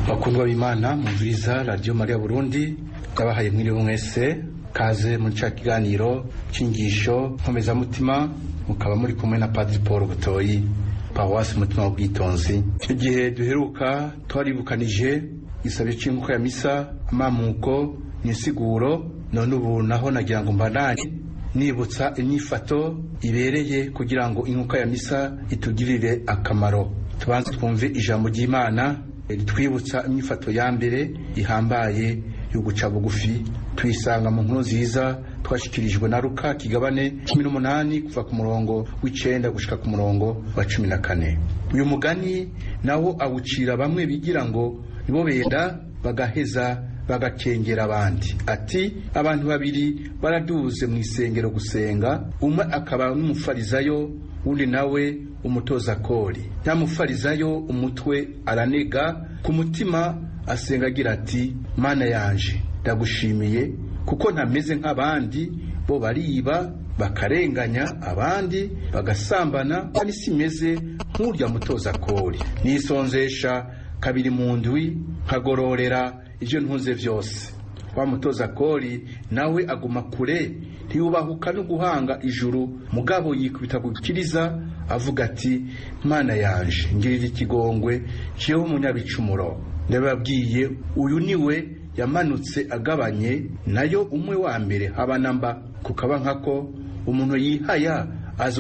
Bakundwa b'Imana mumviriza Radio Maria Burundi, ndabahaye mwiriwe mwese, kaze muri ca kiganiro c'inyigisho nkomezamutima, mukaba muri kumwe na Padiri Paul Butoyi, paruwasi Mutima w'Ubwitonzi. Igihe duheruka twaribukanije igisabyo c'inkuka ya misa, amamuko n'insiguro. None ubu naho nagira ngo mbananye nibutsa inyifato ibereye kugira ngo inkuka ya misa itugirire akamaro. Tubanze twumve ijambo ry'Imana ritwibutsa imyifato ya mbere ihambaye yo guca bugufi. Tuyisanga mu nkuru nziza twashikirijwe na Luka, kigabane 18, kuva ku murongo w'9 gushika ku murongo wa 14. Uyu mugani nawo awucira bamwe bigira ngo nibo benda, bagaheza bagakengera abandi, ati: "Abantu babiri baraduze mu isengero gusenga, umwe akaba n'umufarizayo, undi nawe umutoza kori. Nyamufarizayo umutwe aranega, ku mutima asenga agira ati: 'Mana yanje, ndagushimiye kuko ntameze nk'abandi bo bariba, bakarenganya abandi, bagasambana, kandi simeze nk'urya mutoza kori. Nisonzesha kabiri mu ndwi, nkagororera ibyo ntunze byose.' Wa mutoza kori nawe aguma kure, ntiyubahuka no guhanga ijuru, mugabo yikubita gukiriza avuga ati: 'Mana yanje, ngirira ikigongwe, jewe umunyabicumuro.' Ndababwiye, uyu niwe yamanutse agabanye, nayo umwe wa mbere haba namba. Kukaba nkako umuntu yihaya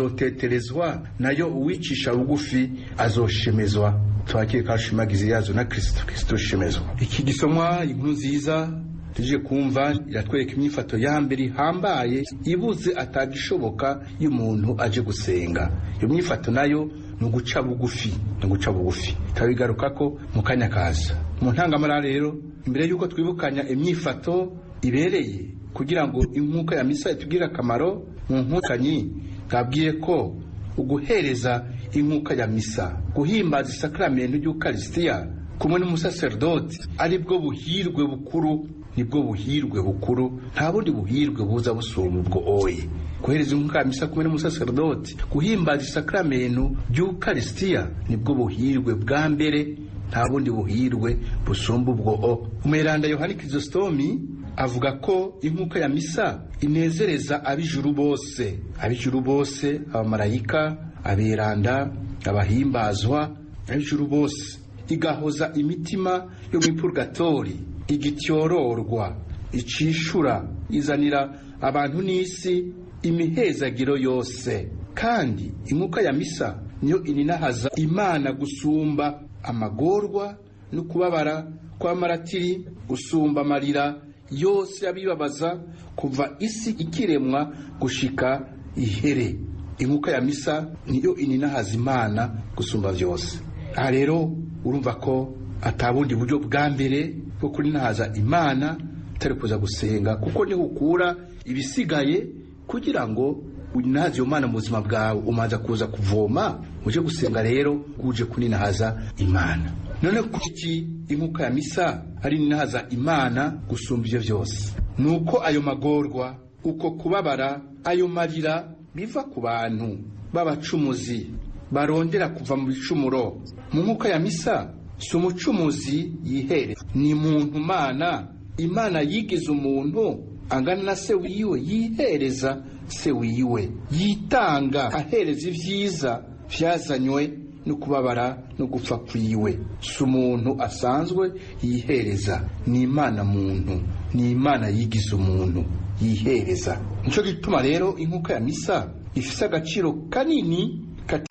azoteterezwa, nayo uwicisha bugufi azoshemezwa." Twakire kashimagizi yazo na Kristo, Kristo shemezwa. Iki gisomwa, inkuru nziza tuje kumva, iratwereka imyifato ya mbere ihambaye ibuze atagishoboka y'umuntu aje gusenga. Iyo myifato nayo ni uguca bugufi, ni uguca bugufi. Turabigaruka ko mu kanya kaza mu ntangamara. Rero imbere y'uko twibukanya imyifato ibereye kugira ngo inkuka ya misa itugire akamaro, mu nkukanyi twabwiye ko uguhereza inkuka ya misa, guhimbaza isakramentu ry'Ukarisitiya kumwe n'umusaserdoti, ari bwo buhirwe bukuru, nibwo buhirwe bukuru, nta bundi buhirwe buza busumba ubwo oye. Guhereza inkuka ya misa kumwe n'umusaserdoti, guhimbaza isakramentu ry'Ukarisitiya, nibwo buhirwe bwa mbere, nta bundi buhirwe busumba ubwo o. Umweranda Yohani Krizostomi avuga ko inkuka ya misa inezereza ab'ijuru bose, ab'ijuru bose, abamarayika, aberanda, abahimbazwa, ab'ijuru bose, igahoza imitima yo mu purgatori igityororwa, icishura, izanira abantu n'isi imihezagiro yose. Kandi inkuka ya misa niyo ininahaza Imana gusumba amagorwa no kubabara kw'amaratiri, gusumba amarira yose abibabaza kuva isi ikiremwa gushika ihere. Inkuka ya misa niyo ininahaza Imana gusumba vyose. Aha rero urumva ko atabundi buryo bwa mbere bwo kurinahaza Imana atari kuza gusenga, kuko niho ukura ibisigaye kugira ngo uninahaze iyo Mana mu buzima bwawe. Umanza kuza kuvoma uje gusenga, rero uje kuninahaza Imana. None kuki inkuka ya misa ari ninahaza Imana gusumba ivyo vyose? Nuko ayo magorwa, uko kubabara, ayo marira biva ku bantu b'abacumuzi barondera kuva mu bicumuro. Mu nkuka ya misa si umucumuzi yihere, ni muntu Mana, Imana yigize umuntu angana na se wiwe, yihereza se wiwe, yitanga ahereza ivyiza vyazanywe no kubabara no gupfa kwiwe. Si umuntu asanzwe yihereza, ni Imana muntu, ni Imana yigize umuntu yihereza. Nico gituma rero inkuka ya misa ifise agaciro kanini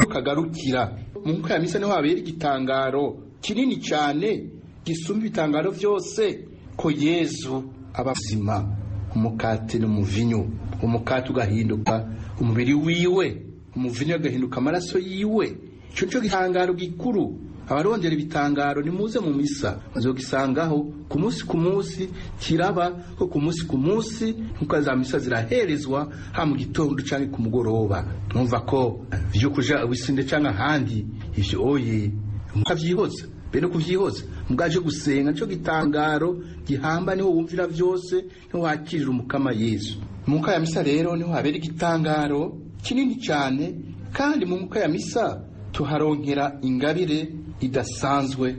katukagarukira. Mu nkuka ya misa niho habera igitangaro kinini cyane gisumba ibitangaro vyose, ko Yezu aba muzima, umukate n'umuvinyu, umukate ugahinduka umubiri wiwe, umuvinyu ugahinduka amaraso yiwe. Ico nico gitangaro gikuru. Abarondera ibitangaro, nimuze mu misa, bazogisangaho ku munsi ku munsi. Kiraba ko ku munsi ku munsi nkuko za misa ziraherezwa, ha mu gitondo canke ku mugoroba. Numva ko vyo kuja wisinde canke ahandi, ivyo oye mukavyihoza bene kuvyihoza. Mugaje gusenga nico gitangaro gihamba, niho wumvira vyose, niho wakirira Umukama Yesu. Mu nkuka ya misa rero niho habera igitangaro kinini cyane, kandi mu nkuka ya misa tuharonkera ingabire idasanzwe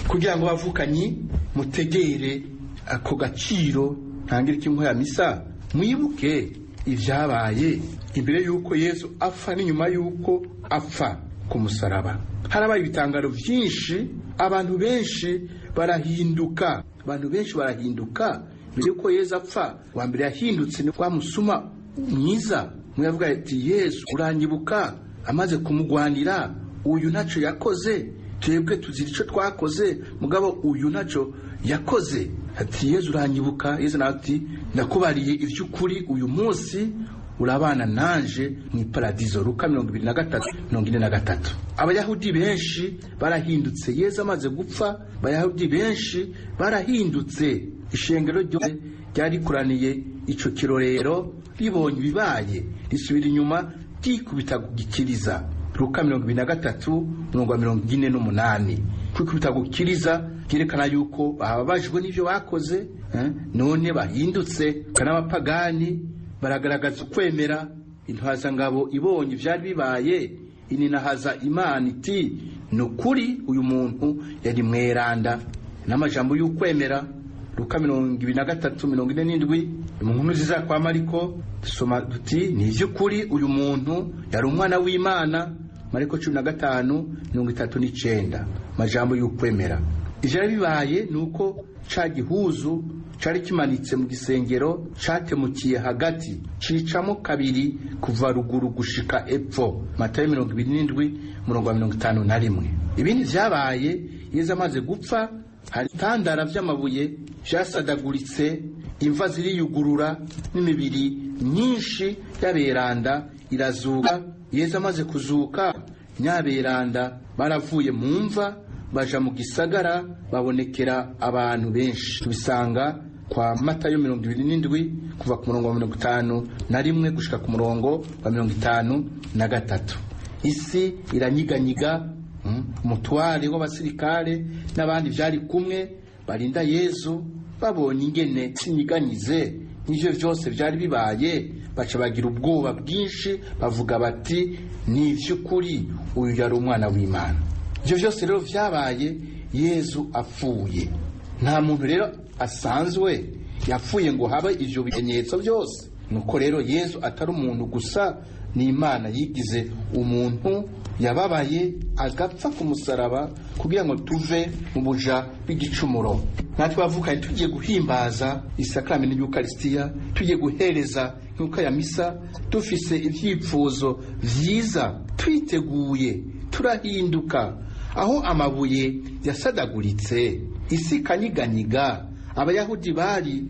Kugira ngo bavukanyi mutegere ako gaciro ntangire kimwe ya misa, mwibuke ivyabaye imbere yuko Yesu apfa n'inyuma yuko apfa ku musaraba. Harabaye ibitangaro vyinshi, abantu benshi barahinduka, abantu benshi barahinduka mbere yuko Yesu apfa. Wa mbere yahindutse ni wa musuma mwiza, mwe yavuga ati Yesu uranyibuka, amaze kumugwanira, uyu ntaco yakoze, twebwe tuzira ico twakoze, mugabo uyu ntaco yakoze. Ati Yesu uranyibuka, Yesu nawe ati ndakubariye ivy'ukuri, uyu munsi urabana nanje mu paradizo. Luka 23:43. Abayahudi benshi barahindutse Yesu amaze gupfa, abayahudi benshi barahindutse. Ishengero ryose ryarikuraniye ico kirorero, ribonye ibibaye risubira inyuma ryikubita gukiriza. Luka 23:48. Kwikubita gukiriza byerekana yuko bababajwe n'ivyo bakoze, none bahindutse. N'abapagani baragaragaza ukwemera. Intwazangabo ibonye ivyari bibaye ininahaza Imana iti ni ukuri uyu muntu yari mweranda. N'amajambo y'ukwemera. Luka 23:47. Mu nkuru nziza kwa Mariko dusoma duti ni ivy'ukuri uyu muntu yari umwana w'Imana. Mariko 15:39. Majambo y'ukwemera. Ivyari bibaye nuko ca gihuzu cari kimanitse mu gisengero catemukiye hagati, cicamo kabiri kuva ruguru gushika epfo. Matayo 27:51. Ibindi vyabaye Yesu amaze gupfa, hari itandara vy'amabuye vyasadaguritse, imva ziriyugurura, n'imibiri myinshi y'aberanda irazuka. Yesu amaze kuzuka, nyaberanda baravuye mu mva baja mu gisagara, babonekera abantu benshi. Tubisanga kwa Matayo 27 kuva ku murongo wa 51 gushika ku murongo wa 53. Isi iranyiganyiga, umutware w'abasirikare n'abandi vyari kumwe barinda Yesu babonye ingene sinyiganyize n'ivyo vyose vyari bibaye, baca bagira ubwoba bwinshi, bavuga bati ni ivy'ukuri uyu yari umwana w'Imana. Ivyo vyose rero vyabaye Yesu apfuye. Nta muntu rero asanzwe yapfuye ngo habe ivyo bimenyetso byose. Nuko rero Yesu atari umuntu gusa, ni Imana yigize umuntu, yababaye agapfa ku musaraba kugira ngo tuve mu buja bw'igicumuro. Natwe bavukanye tugiye guhimbaza isakramentu y'Ukaristiya, tugiye guhereza inkuka ya misa, dufise ivyipfuzo vyiza, twiteguye, turahinduka. Aho amabuye yasadaguritse, isi ikanyiganyiga, abayahudi bari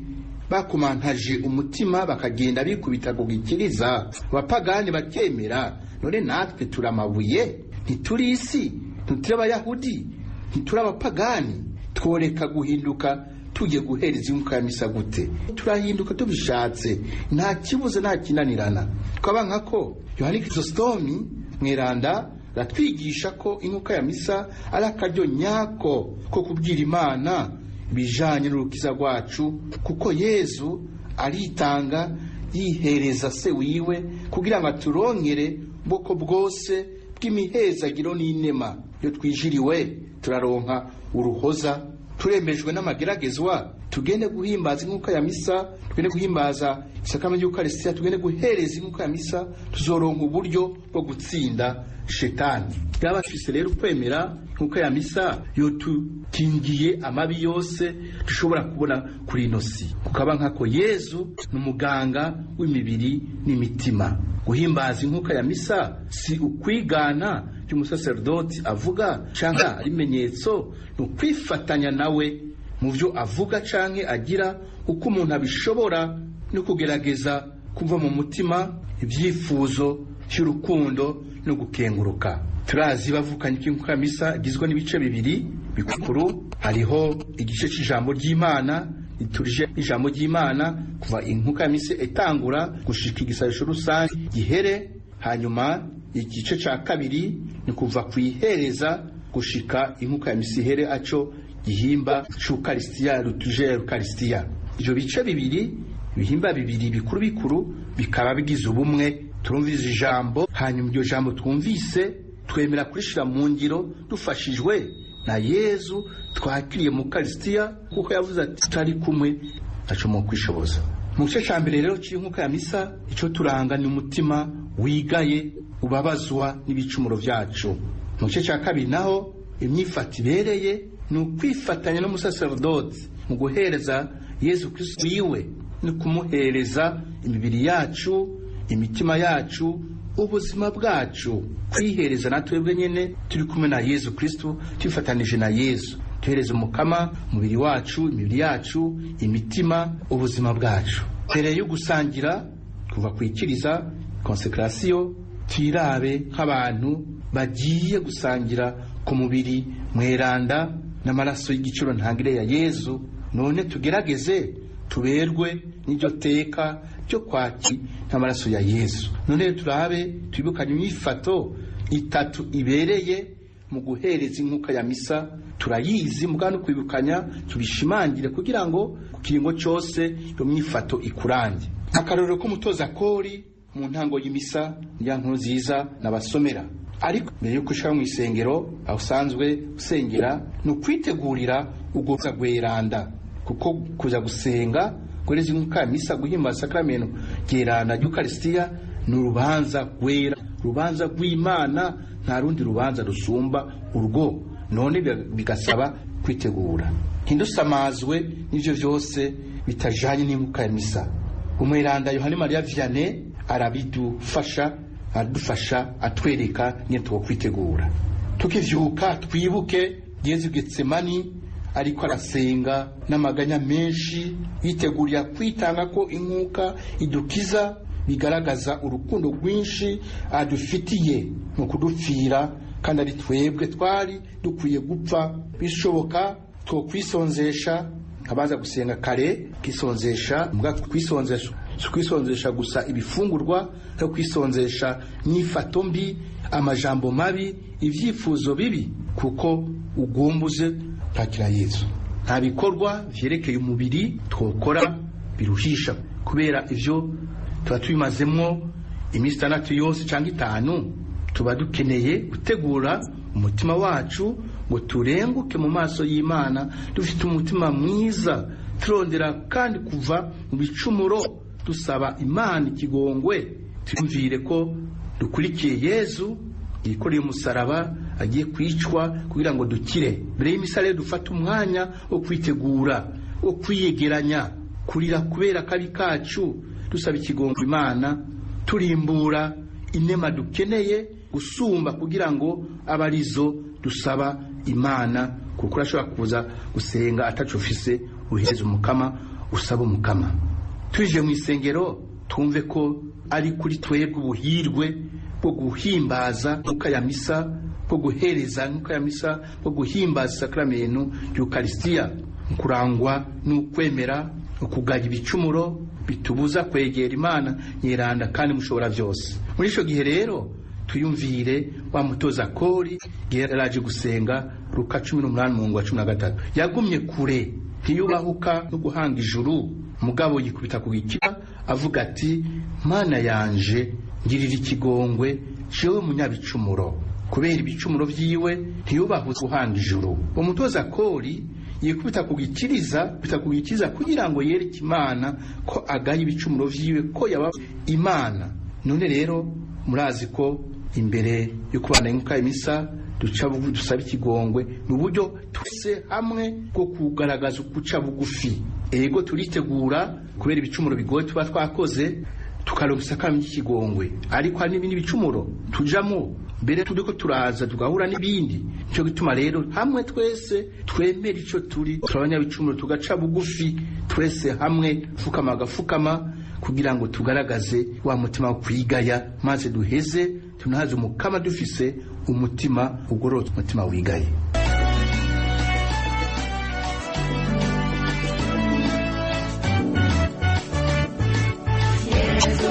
bakumantaje umutima bakagenda bikubita kugikiriza, abapagani bakemera. None natwe turamabuye? Ntituri isi, ntituri abayahudi, ntituri abapagani. Tworeka guhinduka tugiye guhereza inkuka ya misa gute? Turahinduka tubishatse, nta kibuze, nta kinanirana. Twaba ko Yohani Krisostomi mweranda ratwigisha ko inkuka ya misa ari akaryo nyako ko kubwira Imana bijanye n'urukiza rwacu, kuko Yesu aritanga yihereza se wiwe kugira ngo aturonkere ubwoko bwose bw'imihezagiro n'inema. Iyo twijiriwe turaronka uruhoza, turemejwe n'amageragezwa, tugende guhimbaza inkuka ya misa, tugende guhimbaza isakramentu y'Ukaristiya, tugende guhereza inkuka ya misa, tuzoronka uburyo bwo gutsinda shetani. Yaba tufise rero ukwemera, inkuka ya misa yotukingiye amabi yose dushobora kubona kuri ino si. Kukaba nkako Yesu ni umuganga w'imibiri n'imitima. Guhimbaza inkuka ya misa si ukwigana by'umusaserdoti avuga canke ibimenyetso, ni ukwifatanya nawe mu byo avuga canke agira, uko umuntu abishobora, no kugerageza kuva mu mutima ibyifuzo by'urukundo no gukenguruka. Turazi bavukanye ko inkuka ya misa igizwe n'ibice bibiri bikuru. Hariho igice c'ijambo ry'Imana, lituruje ijambo ry'Imana kuva inkuka ya misa itangura gushika igisabisho rusange gihere. Hanyuma igice ca kabiri ni kuva kwihereza gushika inkuka ya misa ihere, aco gihimba c'Ukaristiya, lituruje ya Ukaristiya. Ivyo bice bibiri, ibihimba bibiri bikuru bikuru, bikaba bigize ubumwe. Turumvise ijambo, hanyuma iryo jambo twumvise twemera kurishira mu ngiro dufashijwe na Yezu twakiriye mu Karisitiya, kuko yavuze ati tutari kumwe ntaco mu kwishoboza. Mu gice ca mbere rero c'inkuka ya misa, ico turanga ni umutima wigaye ubabazwa n'ibicumuro vyacu. Mu gice ca kabiri naho, imyifato ibereye ni ukwifatanya n'umusaserdoti mu guhereza Yezu Kristo wiwe, ni kumuhereza imibiri yacu, imitima yacu, ubuzima bwacu, kwihereza na twebwe nyene turi kumwe na Yezu Kristo, twifatanije na Yezu, tuhereza Umukama umubiri wacu, imibiri yacu, imitima, ubuzima bwacu. Mbere yo gusangira, kuva kwikiriza konsekrasiyo, twirabe nk'abantu bagiye gusangira ku mubiri mweranda n'amaraso y'igiciro ntangire ya Yezu. None tugerageze tuberwe n'iryo teka ryo kwaki n'amaraso ya Yezu. None turabe twibukanye imyifato itatu ibereye mu guhereza inkuka ya misa. Turayizi mugabo no kwibukanya tubishimangire kugira ngo ku kiringo cyose iyo myifato ikurange. Akarorero k'umutoza kori mu ntango y'imisa ya nkuru nziza nabasomera. Ariko mbere yuko ushika mu isengero aho usanzwe usengera, ni ukwitegurira ugoza gweranda, kuko kuja gusenga guhereza inkuka ya misa, guhimbaza sakramento ryeranda ry'Ukarisitiya, ni urubanza rwera, urubanza rw'Imana, nta rundi rubanza rusumba urwo. None bigasaba kwitegura, ntidusamazwe n'ivyo vyose bitajanye n'inkuka ya misa. Umweranda Yohani Mariya Vianney arabidufasha, aradufasha, atwereka nyene twokwitegura. Tukivyuka twibuke Yezu Getsemani ariko arasenga n'amaganya menshi, yitegurira kwitanga ko inkuka idukiza, bigaragaza urukundo rwinshi adufitiye mu kudupfira, kandi ari twebwe twari dukwiye gupfa. Bishoboka twokwisonzesha, abaza gusenga kare kwisonzesha, mbwa kwisonzesha si kwisonzesha gusa ibifungurwa, no kwisonzesha nyifato mbi, amajambo mabi, ivyifuzo bibi, kuko ugombuze kwakira Yezu. Nta bikorwa vyerekeye umubiri twokora biruhisha, kubera ivyo tuba tubimazemwo iminsi 6 yose cyangwa 5. Tuba dukeneye gutegura umutima wacu ngo turenguke mu maso y'Imana dufite umutima mwiza, turondera kandi kuva mu bicumuro, dusaba Imana ikigongwe. Twumvire ko dukurikiye Yezu yikoreye umusaraba agiye kwicwa kugira ngo dukire. Mbere y'imisa rero dufate umwanya wo kwitegura, wo kwiyegeranya, kurira kubera akabi kacu, dusaba ikigongwe Imana, turimbura inema dukeneye gusumba kugira ngo abarizo dusaba Imana, kuko urashobora kuza gusenga atacufise. Uhereza Umukama, usaba Umukama. Tuje mu isengero twumve ko ari kuri twebwe ubuhirwe bwo guhimbaza nkuka ya misa, bwo guhereza nkuka ya misa, bwo guhimbaza sakramento y'Ukarisitiya, kurangwa n'ukwemera, ukugaya ibicumuro bitubuza kwegera Imana nyeranda kandi mushobora byose. Muri ico gihe rero tuyumvire wa mutoza kori yaraje gusenga, Luka 18:13. Yagumye kure, ntiyubahuka no guhanga ijuru, mugabo yikubita ku gikira avuga ati Mana yanje ngirira ikigongwe jewe munyabicumuro. Kubera ibicumuro vyiwe ntiyubahutse guhanga ijuru. Umutoza kori yikubita ku gikiriza, kubita ku gikiriza kugira ngo yereke Imana ko agaye ibicumuro vyiwe, ko yaba Imana. None rero murazi ko imbere yo kubana inkuka imisa duca dusaba ikigongwe mu buryo twese hamwe bwo kugaragaza ukuca bugufi. Ego turitegura kubera ibicumuro bigoye tuba twakoze, tukaronka isakramento y'ikigongwe, ariko hari n'ibindi bicumuro tujamo mbere turiko turaza tugahura n'ibindi. Nico gituma rero hamwe twese twemera ico turi, turabanyabicumuro, tugaca bugufi twese hamwe, fukama agafukama, kugira ngo tugaragaze wa mutima wo kwigaya, maze duheze tunahaze Umukama dufise umutima ugororotse, umutima wigaye. Yesu,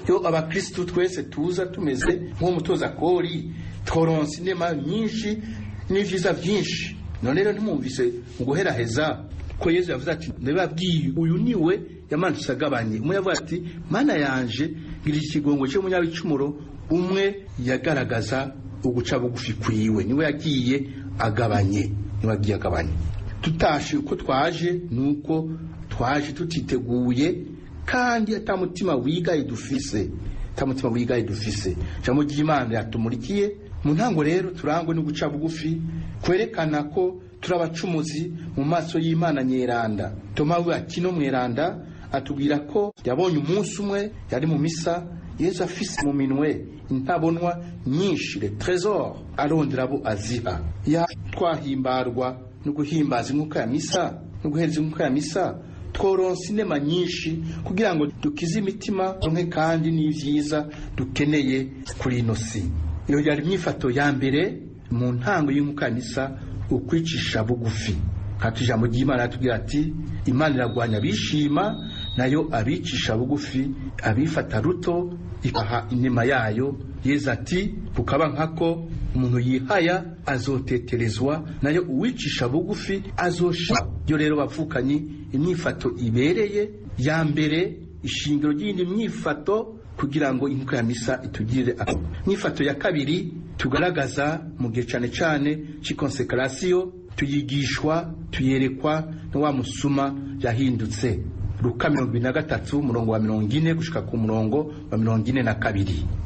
Yo abakristu twese tuza tumeze nk'umutoza kori, tworonse inema nyinshi n'ivyiza vyinshi. None rero ntimwumvise mu guheraheza ko Yezu yavuze ati ndababwiye uyu niwe yamanutse agabanye. Umwe yavuze ati mana yanje ngira ikigongo cy'umunyabicumuro, umwe yagaragaza uguca bugufi kwiwe, niwe yagiye agabanye, niwe yagiye agabanye. Tutashe uko twaje nuko twaje tutiteguye kandi ata mutima wigaye dufise, ata mutima wigaye dufise. Ijambo ry'Imana yatumurikiye mu ntango rero turangwe no guca bugufi, kwerekana ko turabacumuzi mu maso y'Imana nyeranda. Toma Akino mweranda atubwira ko yabonye umunsi umwe yari mu misa, Yesu afise mu minwe intabonwa nyinshi, le trésor, arondera abo aziha. Ya twahimbarwa no guhimbaza inkuka ya misa no guhereza inkuka ya misa, tworonse inema nyinshi kugira ngo dukize imitima rumwe kandi n'ivyiza dukeneye kuri ino si. Iyo yari imyifato ya mbere mu ntango y'inkuka ya misa, ukwicisha bugufi. Hati ijambo ry'Imana atubwira ati Imana iragwanya abishima, nayo abicisha bugufi abifata ruto ikaha inema yayo. Yezu ati kukaba nkako umuntu yihaya azoteterezwa, nayo uwicisha bugufi azosha. Yo rero bavukanyi, imyifato ibereye ya mbere, ishingiro ry'indi myifato kugira ngo inkuka ya misa itugirire. Imyifato ya kabiri tugaragaza mu gihe cane cane c'ikonsekarasiyo, tuyigishwa tuyerekwa na wa musuma yahindutse. Luka 23 umurongo wa 40 gushika ku murongo wa 42.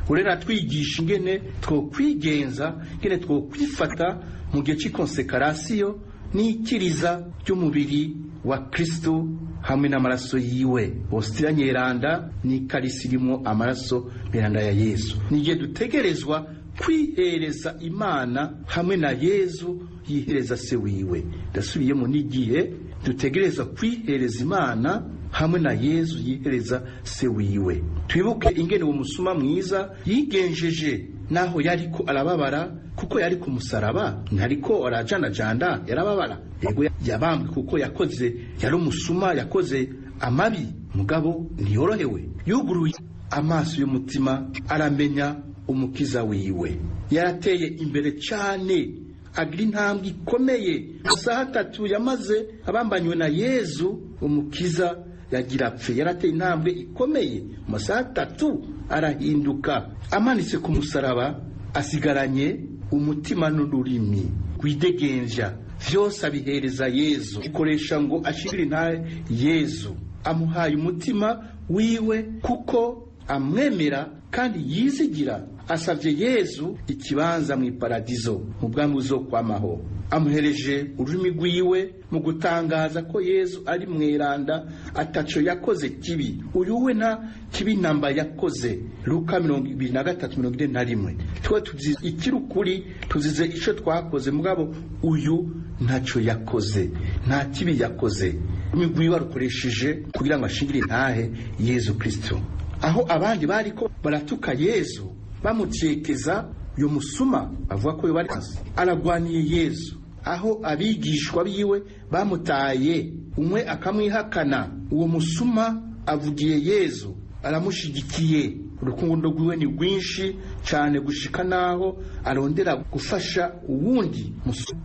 Urera twigisha ingene twokwigenza, ingene twokwifata mu gihe c'ikonsekarasiyo n'ikiriza ry'umubiri wa Kristo hamwe n'amaraso yiwe. Hostia nyeranda ni ikarisi irimo amaraso meranda ya Yesu. Ni igihe dutegerezwa kwihereza Imana hamwe na Yezu yihereza se wiwe. Ndasubiyemo, n'igihe dutegereza kwihereza Imana hamwe na Yezu yihereza se wiwe. Twibuke ingene uwo musuma mwiza yigenjeje naho yariko arababara, kuko yari ku musaraba, ntariko arajanajanda, yarababara. Yego yabambwe kuko yakoze, yari umusuma, yakoze amabi, mugabo ntiyorohewe. Yuguruye amaso y'umutima aramenya umukiza wiwe. Yarateye imbere cyane, agira intambwe ikomeye. Isaha 3 yamaze abambanywe na Yezu umukiza yagira apfe. Yarateye intambwe ikomeye mu masaha 3 arahinduka. Amanitse ku musaraba asigaranye umutima n'ururimi rwidegenja, vyose abihereza Yezu. Ikoresha ngo ashigire intahe Yezu. Amuhaye umutima wiwe kuko amwemera kandi yizigira. Asavye Yezu ikibanza mu iparadizo, mu bwami buzokwamaho. Amuhereje ururimi rwiwe mu gutangaza ko Yezu ari mweranda, ataco yakoze kibi. Uyu we nta kibi namba yakoze. Luka 23:41. Twe tuzize ikirukuri, tuzize ico twakoze, mugabo uyu ntaco yakoze, nta kibi yakoze. Ururimi rwiwe arukoresheje kugira ngo ashingire intahe Yezu Kristo. Aho abandi bariko baratuka Yezu bamucekeza, uyu musuma avuga ko bari aragwaniye Yezu. Aho abigishwa biwe bamutaye, umwe akamwihakana, uwo musuma avugiye Yezu, aramushigikiye. Urukundo rwiwe ni rwinshi cyane gushika naho arondera gufasha uwundi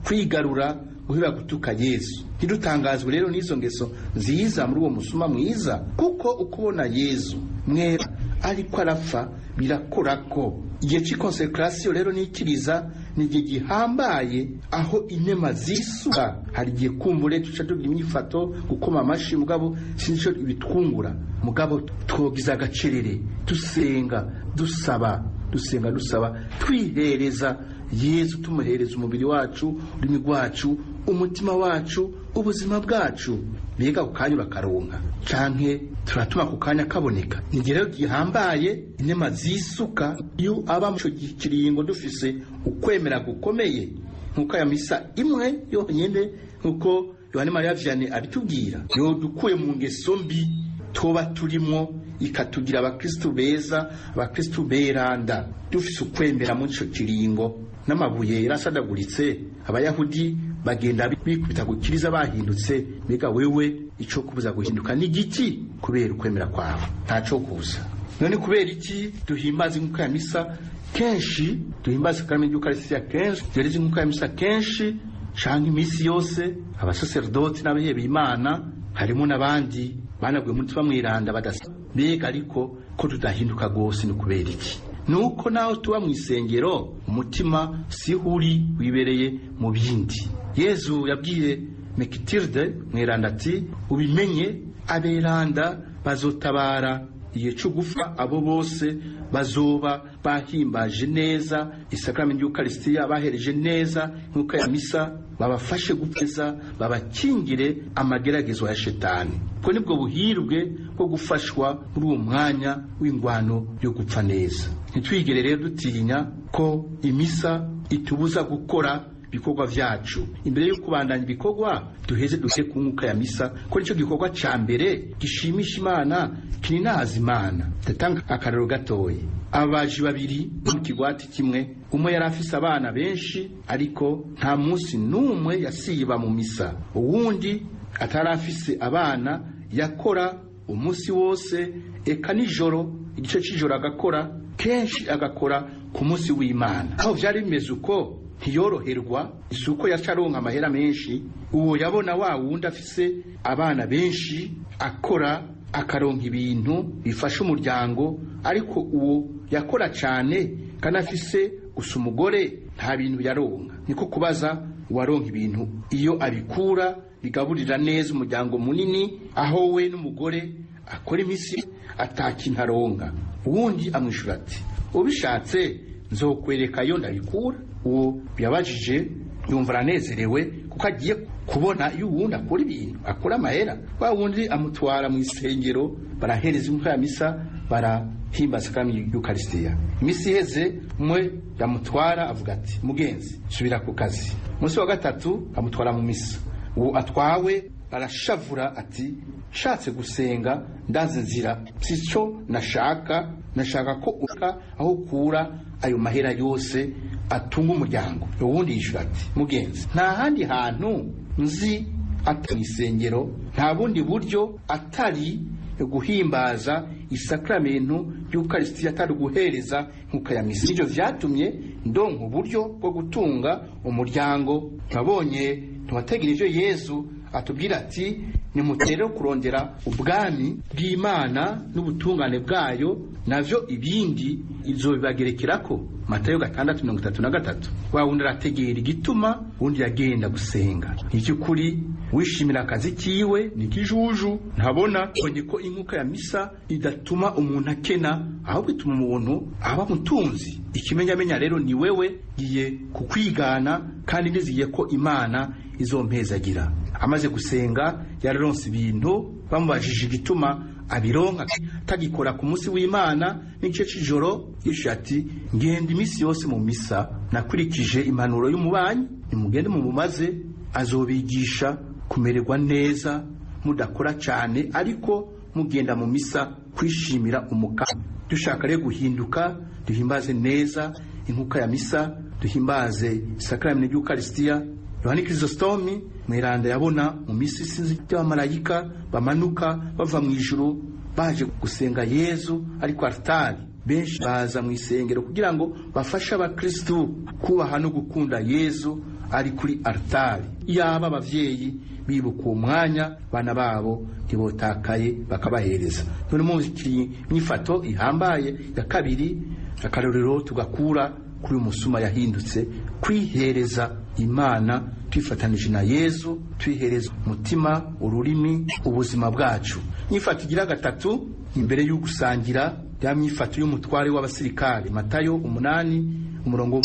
kwigarura guhera gutuka Yezu. Ntidutangazwe rero n'izo ngeso nziza muri uwo musuma mwiza, kuko ukubona Yezu mwera ariko arapfa birakorako. Igihe c'ikonsekrasiyo rero n'ikiriza ni igihe gihambaye aho inema zisuka. Hari igihe kumbure tuca tugira imyifato gukoma amashi, mugabo sinco ibitwungura, mugabo twogiza agacerere, dusenga dusaba, dusenga dusaba, twihereza Yezu, tumuhereza umubiri wacu, ururimi rwacu, umutima wacu, ubuzima bwacu. Mbega ku kanya urakaronka canke turatuma ku kanya kaboneka. Ni igihe rero gihambaye inema zisuka. Iyo aba mu kiringo dufise ukwemera gukomeye nkuko aya misa imwe yonyene, nkuko Yohani Mariya Vianney abitubwira, yo dukuye mu ngeso mbi tuba turimwo ikatugira abakristu beza, abakristu beranda. Dufise ukwemera muri ico kiringo, n'amabuye yarasadaguritse, abayahudi bagenda bikubita gukiriza bahindutse. Mbega wewe ico kubuza guhinduka ni giki kubera ukwemera kwawe? Ntaco kubuza. None kubera iki duhimbaza inkuka ya misa kenshi, duhimbaza isakaramentu y'Ukarisitiya kenshi, duhereza inkuka ya misa kenshi canke imisi yose? Abasaserdoti n'abihebeye Imana harimo n'abandi banaguye muri mweranda badasa. Mbega ariko ko tudahinduka rwose ni kubera iki? Nuko naho tuba mu isengero umutima siho uri, wibereye mu bindi. Yezu yabwiye Mekitilde mweranda ati: ubimenye, aberanda bazotabara igihe cyo gupfa abo bose bazoba bahimbaje neza isakaramentu y'Ukarisitiya, bahereje neza nk'uko ya misa, babafashe gupfeza, babakingire amageragezo ya shetani. Ubwo nibwo buhirwe bwo gufashwa muri uwo mwanya w'ingwano yo gupfa neza. Ntitwigere rero dutinya ko imisa itubuza gukora ibikorwa vyacu. Imbere yo kubandanya ibikorwa, duheze duhe ku nkuka ya misa, ko nico gikorwa ca mbere gishimisha Imana, kininaza Imana. Ndatanga akarero gatoyi. Ababaji babiri mu kigwati kimwe, umwe yari afise abana benshi ariko nta munsi n'umwe yasiba mu misa. Uwundi atari afise abana yakora umunsi wose, eka nijoro, igice c'ijoro agakora, kenshi agakora ku munsi w'Imana. Aho vyari bimeze uko ntiyoroherwa, isuko yaca aronka amahera menshi. Uwo yabona wa wundi afise abana benshi akora akaronka ibintu bifasha umuryango, ariko uwo yakora cane kandi afise gusa umugore nta bintu yaronka. Niko kubaza uwaronka ibintu iyo abikura bigaburira neza umuryango munini, aho we n'umugore akora imisi atakintu aronka. Uwundi amwishura ati: ubishatse nzokwereka yo ndabikura. Uwo yabajije yumva aranezerewe kuko agiye kubona iyo uwundi akora ibintu, akora amahera. Wa wundi amutwara mu isengero, barahereza inkuka ya misa, barahimbaza kandi y'Ukarisitiya. Imisi iheze, umwe yamutwara avuga ati: mugenzi, subira ku kazi. Umunsi wa gatatu amutwara mu misa. Uwo atwawe arashavura ati: nshatse gusenga ndazi nzira, sico nashaka, nashaka ko uka aho ukura ayo mahera yose atunga umuryango. Uwundi yishura ati: mugenzi, nta handi hantu nzi atari mu isengero, nta bundi buryo atari guhimbaza isakramentu y'Ukarisitiya, atari guhereza nkuka ya misa. Nivyo vyatumye ndonka uburyo bwo gutunga umuryango. Nabonye ntiwategera ivyo Yezu atubwira ati: nimutere kurondera ubwami bw'Imana n'ubutungane bwayo, navyo ibindi izobibagerekerako. Matayo 6:33. Wa wundi arategera igituma wundi yagenda gusenga. Ivy'ukuri wishimira akazi kiwe ni kijuju, ntabona ko inkuka ya misa idatuma umuntu akena, ahubwo ituma umuntu aba mutunzi. Ikimenyamenya rero ni wewe giye kukwigana, kandi nizigiye ko Imana izompezagira. Amaze gusenga yararonse ibintu. Bamubajije igituma abironka tagikora ku munsi w'Imana n'igice c'ijoro, yishuye ati: ngenda imisi yose mu misa, nakurikije impanuro y'umubanyi, nimugende mumumaze azobigisha kumererwa neza mudakora cane, ariko mugenda mu misa kwishimira umukama. Dushaka rero guhinduka, duhimbaze neza inkuka ya misa, duhimbaze isakramentu ry'Ukarisitiya. Yohani Krizostomi mweranda yabona mu misi isinzi ry'abamarayika bamanuka bava mu ijuru baje gusenga Yezu ariko altari. Benshi baza mu isengero kugira ngo bafashe abakristu kubaha no gukunda Yezu ari kuri altari. Yaba abavyeyi bibuka uwo mwanya, bana babo ntibotakaye bakabahereza. None mumvikiriye imyifato ihambaye ya kabiri, akarorero tugakura kuri uyu musuma yahindutse, kwihereza Imana twifatanije na Yezu, twihereza umutima, ururimi, ubuzima bwacu. Myifato igira gatatu imbere yo gusangira, ya myifato y'umutware w'abasirikare, Matayo 8 umurongo.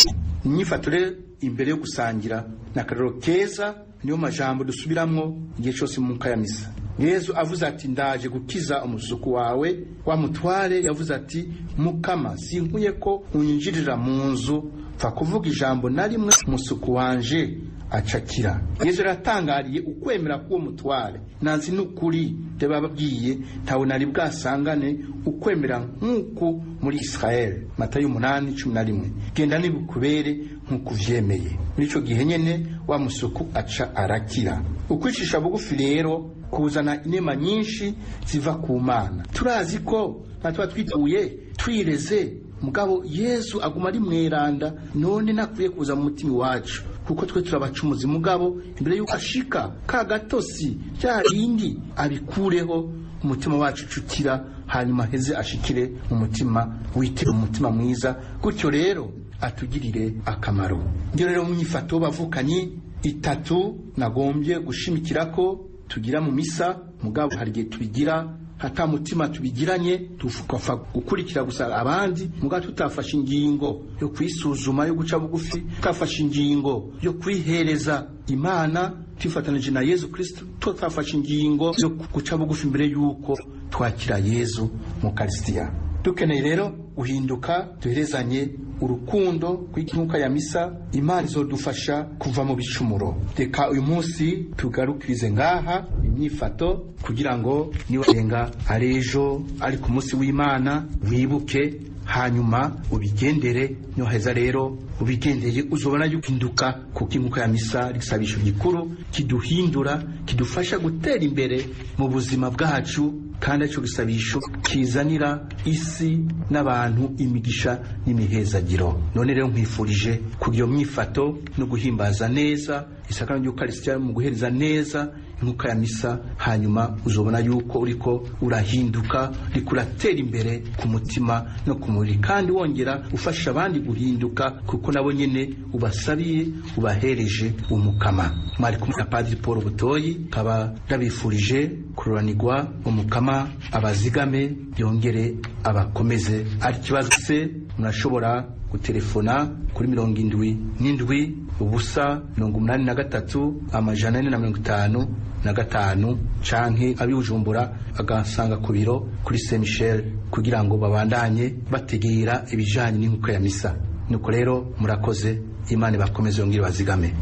Imyifato rero imbere yo gusangira ni akarorero keza, niyo majambo dusubiramwo igihe cyose mu nkuka ya misa. Yezu avuze ati: ndaje gukiza umusuku wawe. Wa mutware yavuze ati: mukama, sinkuye ko unyinjirira mu nzu, pfa kuvuga ijambo na rimwe umusuku wanje acakira. Yezu yaratangariye ukwemera k'uwo mutware. Nanzi n'ukuri ndababwiye, ntawe nari bwasangane ukwemera nk'uko muri Israel. Matayo 8:11. Genda nibukubere nk'uko uvyemeye. Muri ico gihe nyene wa musuku aca arakira. Ukwicisha bugufi rero kuzana inema nyinshi ziva ku Mana. Turazi ko tuba twiteguye twireze, mugabo Yesu aguma ari mweranda, none nakwiye kuza mu mutima iwacu kuko twe turabacumuzi. Mugabo imbere yuko ashika ka gatosi rya rindi abikureho, umutima wacu ucukira, hanyuma heze ashikire mu mutima witire umutima mwiza, gutyo rero atugirire akamaro. Ndio rero mu myifato bavukanye itatu nagombye gushimikira ko tugira mu misa, mugabo hari igihe tubigira hata mutima tubigiranye, tukafa gukurikira gusa abandi, mugabo tutafashe ingingo yo kwisuzuma, yo guca bugufi, tutafashe ingingo yo kwihereza Imana twifatanije na Yezu Kristo, tutafashe ingingo yo guca bugufi mbere yuko twakira Yezu mu Karisitiya. Dukeneye rero guhinduka, duherezanye urukundo kw'inkuka ya misa. Imana izodufasha kuva mu bicumuro. Reka uyu munsi tugarukirize ngaha imyifato, kugira ngo niba ari ejo ari ku munsi w'Imana wibuke, hanyuma ubigendere. Nyoheza rero ubigendeye, uzobona yuhinduka, kuko inkuka ya misa risabisho gikuru kiduhindura, kidufasha gutera imbere mu buzima bwacu, kandi aricyo gisabisho kizanira isi n'abantu imigisha n'imihezagiro. None rero nkwifurije kugira myifato no guhimbaza neza isakara ry'Ukarisitiya mu guhereza neza inkuka ya misa, hanyuma uzobona yuko uriko urahinduka, uriko uratera imbere ku mutima no ku mubiri, kandi wongera ufasha abandi guhinduka, kuko nabo nyene ubasabiye, ubahereje umukama. Mwari kumwe na Padiri Paul Butoyi, kaba ndabifurije kururanirwa, umukama abazigame yongere abakomeze. Ari ikibazo se murashobora gutelefona kuri 77 0 83 455 canke abibujumbura agasanga ku biro kuri Saint Michel, kugira ngo babandanye bategera ibijanye n'inkuka ya misa. Nuko rero murakoze, Imana bakomeze yongere bazigame.